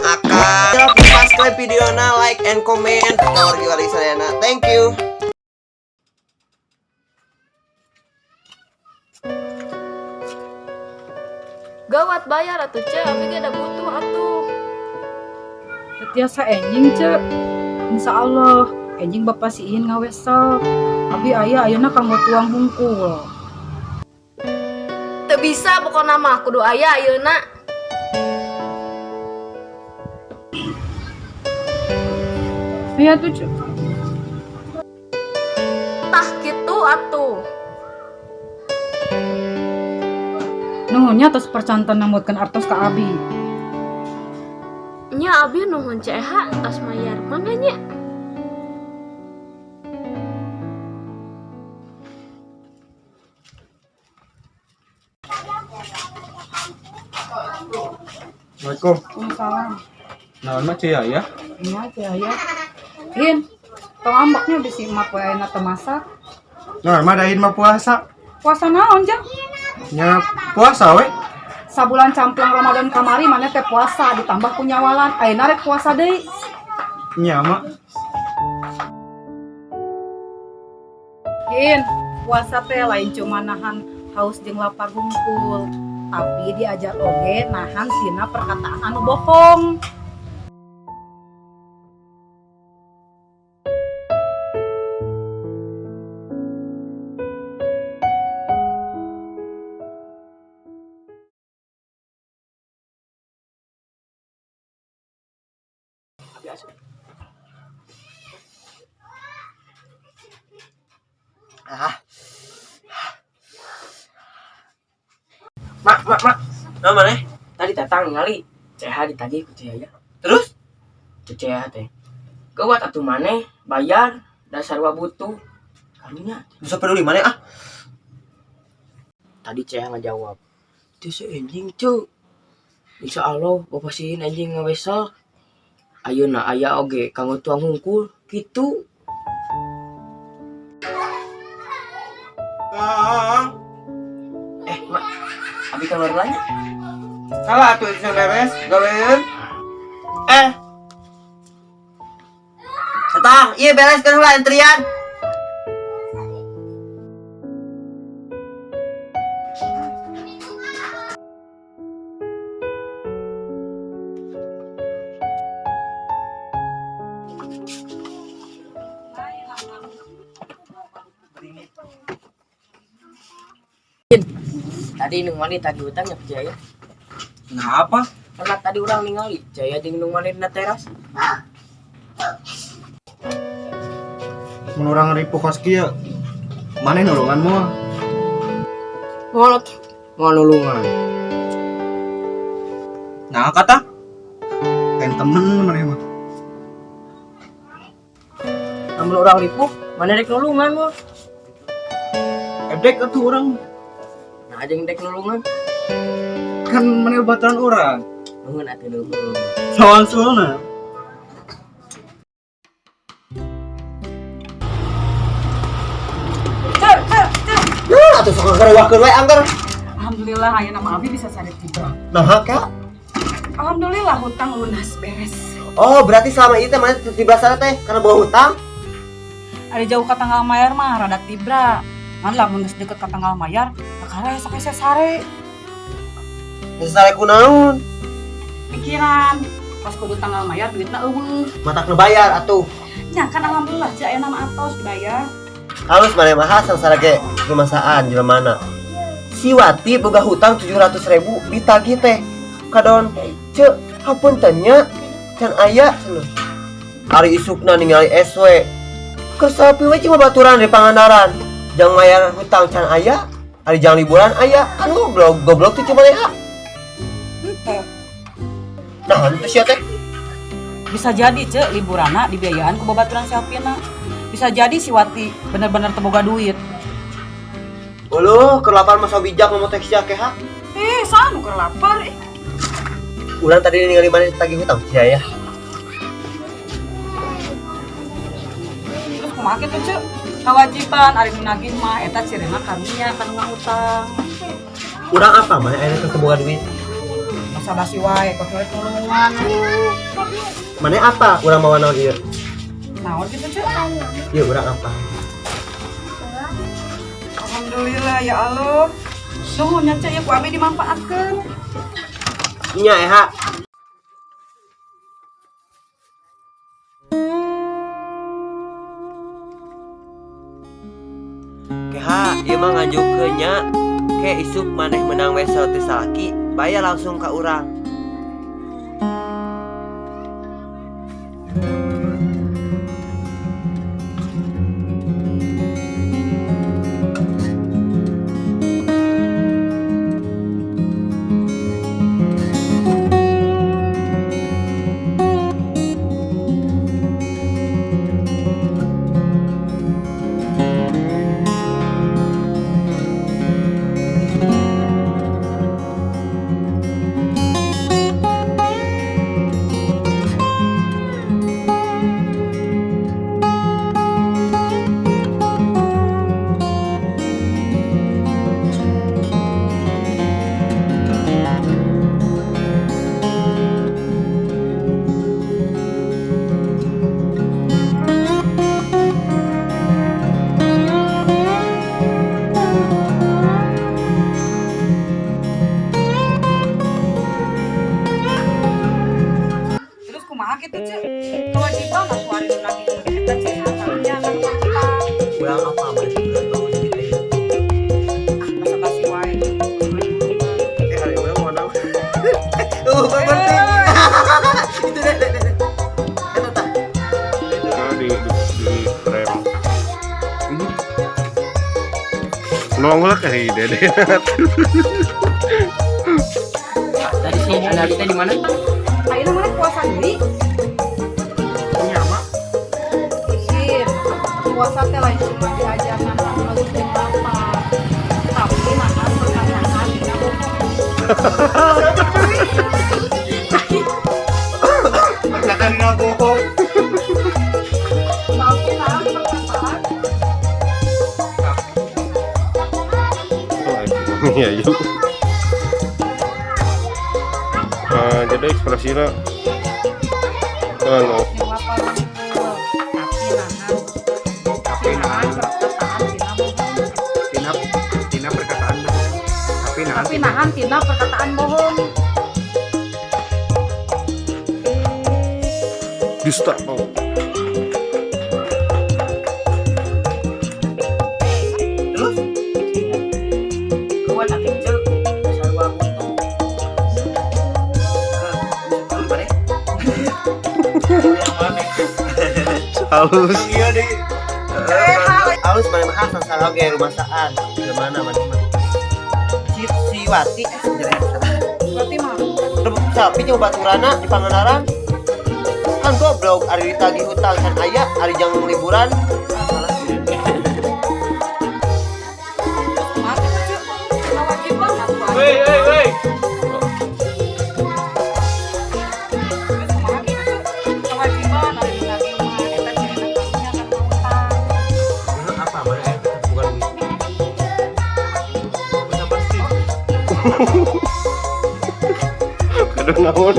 sareng akang. Jangan lupa subscribe videona, like and comment. Ka wargi-wargi sadayana. Thank you. Gawat bayar atuh ce, abi ge da butuh atuh. Tiasa enjing ce. Insya Allah enjing bapak si Iin ngawesel. Abi aya ayeuna kanggo tuang hungkul. Teu bisa pokona mah kudu aya ayeuna. Aya tuh ce. Tah kitu atuh. Nuhunnya tos percanten nambutkeun artos ka abi. Nya abi nuhun CH tos mayar mangga nya. Assalamualaikum. Waalaikumsalam. Naon mah Cia ya? Iya ce aya. In, tong ambeknya bisi emak we ayeuna teu masak. Nah, mah dahin mah puasa. Puasa naon jang? Nya puasa we. Sabulan camplang Ramadan kamari mana teh puasa ditambah kunyawalan ayeuna rek puasa deui. Nya mah. In, puasa teh lain cuma nahan haus jeung lapar hungkul, tapi diajar oge nahan tina perkataan anu bohong. Ah, Mak, mak, mak. nah maneh? Tadi datang ngali. CH ditagih ku Caya. Terus? Ku CH teh. Gawat atuh maneh bayar dasar wa butuh. Karunya Bisa peduli maneh ah. tadi CH ngajawab. Teu anjing cu. Insya Allah bapak sihin anjing ngawesel. Ayeuna aya oge kanggo tuang hungkul kitu. Kang. Eh, mak. Abi keluar lagi. Salah atuh sing beres gawean. Eh, Setang, iya bereskeun heula antrian. Tadi nung mani tadi utang ya Jaya. nah apa? Karena tadi orang ningali Jaya jeung nung mani dina teras. Mun urang ripuh kos kieu. Maneh nulungan moal? Moal moal nulungan. Nah, kata lain temen maneh mah. Lamun urang ripuh, maneh rek nulungan moal. Edek atuh urang Nah, jeung dek nulungan. kan maneh baturan urang. Nuhun atuh nuhun. Soal-soalna. Nah, atuh sok ngagerewahkeun we angger. Alhamdulillah ayeuna mah abi bisa sare tiba. Nah, Kak. Alhamdulillah hutang lunas beres. Oh, berarti selama ini teh maneh tibra sana teh karena bawa hutang? Ada jauh ke tanggal mayar mah rada tibra. Ngan lamun geus deket ka tanggal mayar, kakara sok hese sare. Geus sare kunaon? Pikiran pas kudu tanggal mayar duitna eueuh. Matak nu bayar atuh. Nya kan alhamdulillah cek ayeuna mah atos dibayar. Halus maneh mah sangsara ge rumasaan jelema. Si Wati boga hutang 700.000 ditagih teh. Kadon ce hapunten nya can aya cenah. Ari isukna ningali SW. Keur sapi we cuma baturan di Pangandaran. Jang mayar hutang can aya, ari jang liburan aya. Kan goblok, goblok tuh cuma leha. Henteu. Nah, itu sia teh. Bisa jadi cek liburanna dibiayaan ku babaturan selfie-na. Bisa jadi si Wati bener-bener teu boga duit. Uluh, keur lapar mah so bijak ngomong teh sia keha. Eh, sanu keur lapar eh. Urang tadi ningali maneh tagih hutang sia ya. Terus kumaha kitu cek? Kewajiban ari nu nagih mah eta cirina karunya kanu ngahutang. Urang apa maneh aya teu boga duit? Basa basi wae kok rek nulungan. Mana apa urang mawa naon ieu? Naon kitu Ceu? Ieu urang apa? Alhamdulillah ya Allah. Nuhun nya Ceu ieu ku abi dimanfaatkeun. Nya eha. Keha, ieu mah ngajukeun nya. Ke isuk maneh menang wesel teh salaki, bayar langsung ka urang. Terus kumaha kitu Ceu? Kewajiban atuh ari nu nagih eta Ceu karunya kan kewajiban. Urang apa maneh urang bawa duit ayeuna. Ah, basa basi wae. Eh, hari urang mau naon? Penting. Itu deh, deh, deh. Eta tah. Nah, di frame. Nongol ke dede. Tadi si analita di mana? Ayeuna maneh puasa deui? Nya mah. Isin, puasa teh lain cuma diajarkan sama jeung bapak, tapi nahan perkataan dina bohong. Perkataan dina bohong. Tapi nahan perkataan. Iya, yuk. Jadi ekspresinya anu Yang lapar unggul, tapi nahan perkataan dina bohong. Tina tina perkataan bohong. Tapi nahan. Tapi nahan tina perkataan bohong. Dusta. Oh. Terus Kawan akik Ceu. Sarua butuh. ke maneh? Halus. Iya deh. Halus maneh mah sangsara oge rumasaan. Gimana maneh mah? Si Wati sebenarnya salah. Berarti mah Tapi coba baturana di Pangandaran kan goblok ari ditagih hutang kan aya ari jang liburan. Ah, salah. kumaha kitu Ceu? Kewajiban atuh ari. Wei, wei, wei. Terus kumaha kitu Ceu? Kewajiban ari nu nagih mah eta cirina karunya kan utang. Menurut apa mana bukan duit. Basa basi. Aduh naon.